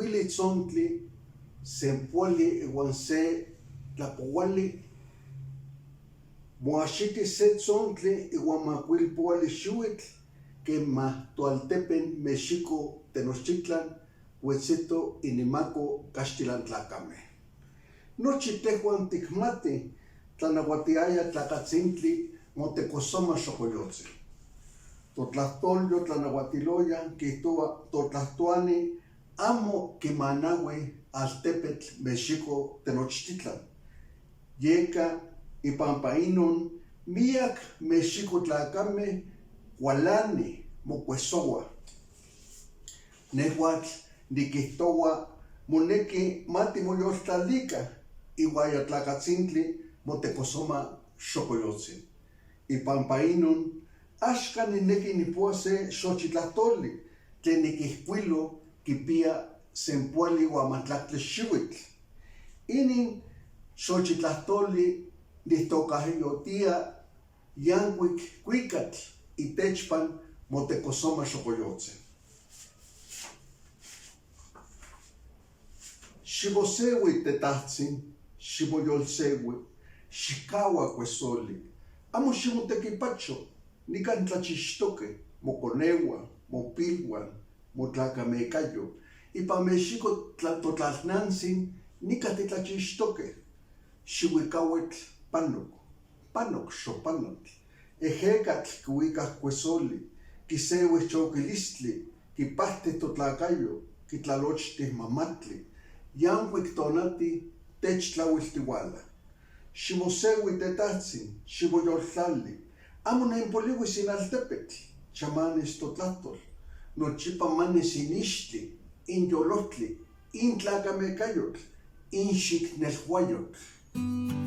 Makuili tzontli, sempoali ihuan se tlapohuali, moaxiti se tzontli ihuan makuilpoali xihuitl quema toaltepen Mexico Tenochtitlan huetzito inimaco kaxtilantlacame. Nochi tejuan tikmati tlanahuatiaya tlacatzintli motecozoma xocoyotzi. Totlahtolyo tlanahuatiloya quihtohua totlahtoani amo quimanahui altepetl Mexico Tenochtitlan. Yeka ipampa inon miyac Mexico tlacame cualani mocuesohua. Nehuatl niquihtohua monequi ma timoyoltlalica ihuaya tlacatzintli motecozoma xocoyotzin. Ipampa inon, axca ninequi nijpoa se xochitlahtoli tlen niquijcuilo quipiya sempoali huan majtlactli xihuitl. Inin xochitlahtoli nijtocayotia Yancuic Cuicatl itechpan motecozoma xocoyotze. Ximosehui tetajtzin, ximoyolsehui, xicahua cuesoli, amo ximotequipacho, nican tlachixtoque, moconehua, mopilhuan, motlacamecayo, ipan Mexico totlalnantzin nica titlachixtoque, xihuicahuetl panoc, panoc xopanotl, ejecatl quihuicaj cuesoli, quisehuij choquilistli, quipajtij totlacayo, quitlalochtij mamatli, yancuic tonati techtlahuiltihuala. Ximosehui tetajtzin, ximoyoltlali, amo nenpolihuis in altepetl, chamanis totlahtol, nochipa manis in ixtli, in yolohtli, in tlacamecayotl, in xicnelhuayotl.